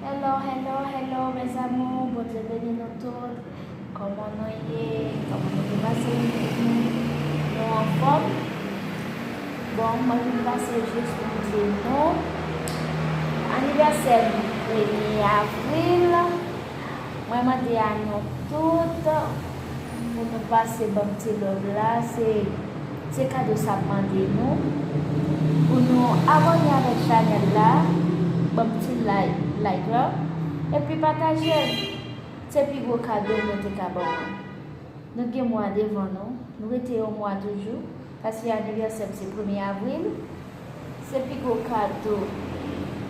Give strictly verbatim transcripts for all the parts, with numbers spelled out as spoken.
Hello, hello, hello, mes amours. Bondye beni nou tout. Kòman nou ye? Kòman nou ye pase jounen nou? Nou anfòm? Bon, mwen vin pase jis pou m di nou, anivèsè m premye avril. Mwen mande a nou tout pou nou pase ban m ti love la. Se, se kado sa ap mande nou pou nou abòne avèk chanèl la, ban m ti like, like la, epi pataje l. Se pi gwo kado nou te ka ban mwen. Nou gen mwa devan nou, nou rete yon mwa toujou, paske anivèsè m se premye avril. Se pi gwo kado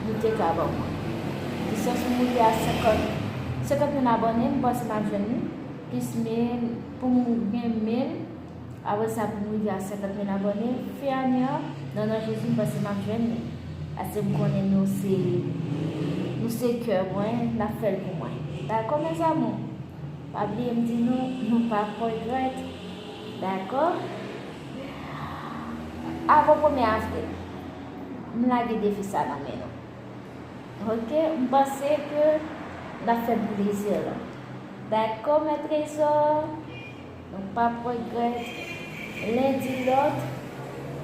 nou te ka ban mwen. Distans pou m rive a senkant, senkant mil abòne, m panse m ap jwenn li. Plis mil, pou m gen mil, apre sa pou m rive a senkant mil abòne, fen ane an, nan non Jezi, m panse m ap jwenn li. Paske m konnen nou se, nou se kè mwen, n ap fè l pou mwen. Dakò, mes amours? Pa bliye m di nou, nou p ap regrèt. Dakò? Avan premye avril, m lage defi sa nan men nou. Oke? M panse ke n ap fè m plezi la. Dakò, mes trésors? Nou p ap regrèt. Len di lòt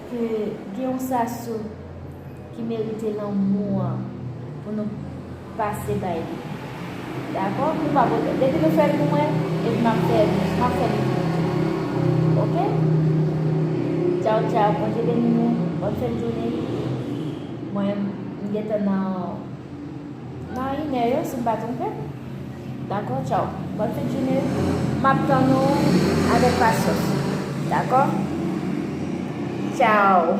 ke gen yon sasou ki merite lanmou an pou nou pase bay li. Dakò? Nou p ap regrèt. Depi nou fè l pou mwen, epi m ap fè l, m ap fè l pou nou. Oke? Tchaw, tchaw. Bondye beni nou. Bòn fen jounen. Mwen, m gentan nan, nan inè yo, si m pa twonpe m. Dakò? Tchaw. Bòn fen jounen. M ap tann nou avèk pasyans. Dakò? Tchaw.